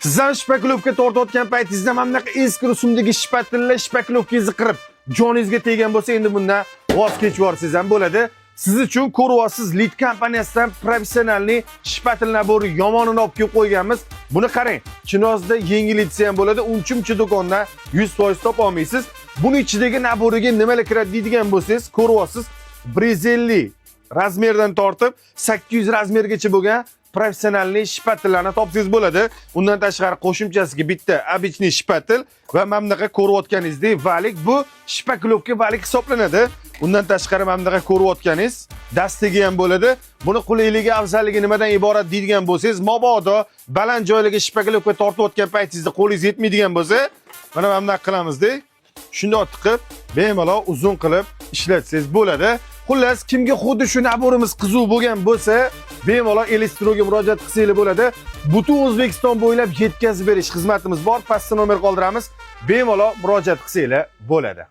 Siz ham шпаклёвка tortayotgan paytingizda mana bunaqa eski rusumdagi shpatellar шпаклёвка ngizni qirib, joningizga tegan bo'lsa, endi bundan voz kechib yuborsangiz ham bo'ladi. Siz uchun, ko'ryapsiz, Lid kompaniyasidan профессиональный шпатель набор i yomonini olib kelib qo'yganmiz. Buni qarang, Chinozda yengilitsa ham bo'ladi, uncha-muncha do'kondan 100% topa olmaysiz. Buni ichidagi набор iga nimalar kiradi deydigan bo'lsangiz, ko'ryapsiz, 150 размер dan tortib 800 размер gacha bo'lgan профессиональный шпатель larni topsangiz bo'ladi. Undan tashqari qo'shimchasiga bitta обычный шпатель va mana bunaqa ko'rayotganingizdek валик, bu шпаклёвка валик hisoblanadi. Undan tashqari mana bunaqa ko'rayotganingiz dastigi ham bo'ladi. Buni qulayligi, afzalligi nimadan iborat deydigan bo'lsangiz, mabodo baland joylarga шпаклёвка tortayotgan paytingizda qo'lingiz yetmaydigan bo'lsa, mana bunaqa qilamizda. Shundoq tiqib, bemalol uzun qilib ishlatsangiz bo'ladi. Xullas, kimga xuddi shu набор imiz qiziq bo'lgan bo'lsa, bemalol Elestroga murojaat qilsanglar bo'ladi. Butun O'zbekiston bo'ylab yetkazib berish xizmatimiz bor. Pastda nomer qoldiramiz. Bemalol murojaat qilsanglar bo'ladi.